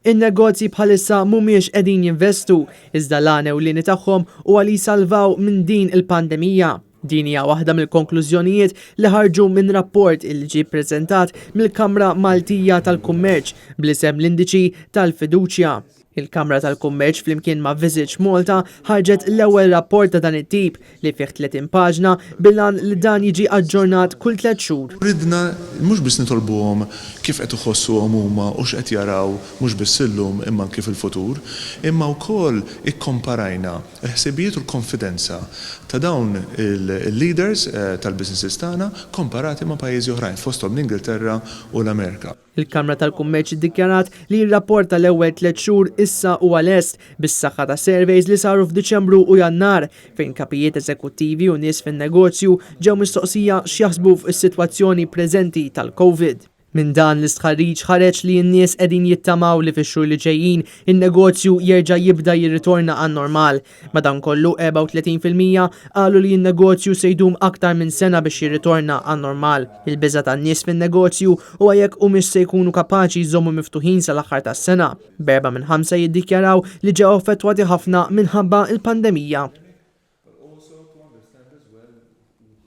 In-negozji bħalissa mhumiex qegħdin jinvestu, iżda l-għan ewlieni tagħhom huwa li jsalvaw minn din il-pandemija. Din hija waħda mill-konklużjonijiet li ħarġu minn rapport illi ġie ppreżentat mill-Kamra Maltija tal-Kummerċ bl-isem l-Indiċi tal-Fiduċja. Il-Kamra tal-Kummerċ flimkien ma' Visage Malta ħarġet l-ewwel rapport ta' dan it-tip li fih 30 paġna bil-għan li dan jiġi aġġornat kull tlett xhur. Ridna mhux biss nitolbuhom kif qed iħossuhom huma u x'qed jaraw mhux biss illum imma anki fil-futur, imma wkoll ikkomparajna l-ħsibijiet u l-konfidenza ta' dawn il-leaders tal-businesses tagħna komparati ma' pajjiżi oħrajn fosthom l-Ingilterra u l-Amerika. Il-Kamra tal-Kummerċ iddikjarat li r-rapport tal-ewwel tlett xhur issa huwa lest, bis-saħħa ta' surveys li saru f'Diċembru u Jannar, fejn kapijiet eżekuttivi u nies fin-negozju ġew mistoqsija x'jaħsbu fuq is-sitwazzjoni preżenti tal-Covid. Minn dan l-istħarriġ ħareġ li n-nies qegħdin jittamaw li fix-xhur li ġejjin in-negozju jerġa' jibda jirritorna għan-normal. Madankollu, 34% qalu li n-negozju se jdum aktar minn sena biex jirritorna għan-normal. Il-biża' tan-nies fin-negozju huwa jekk humiex se jkunu kapaċi jżommu miftuħin sal-aħħar tas-sena, b'erbgħa minn ħamsa jiddikjaraw li ġew affettwati ħafna minħabba l-pandemija.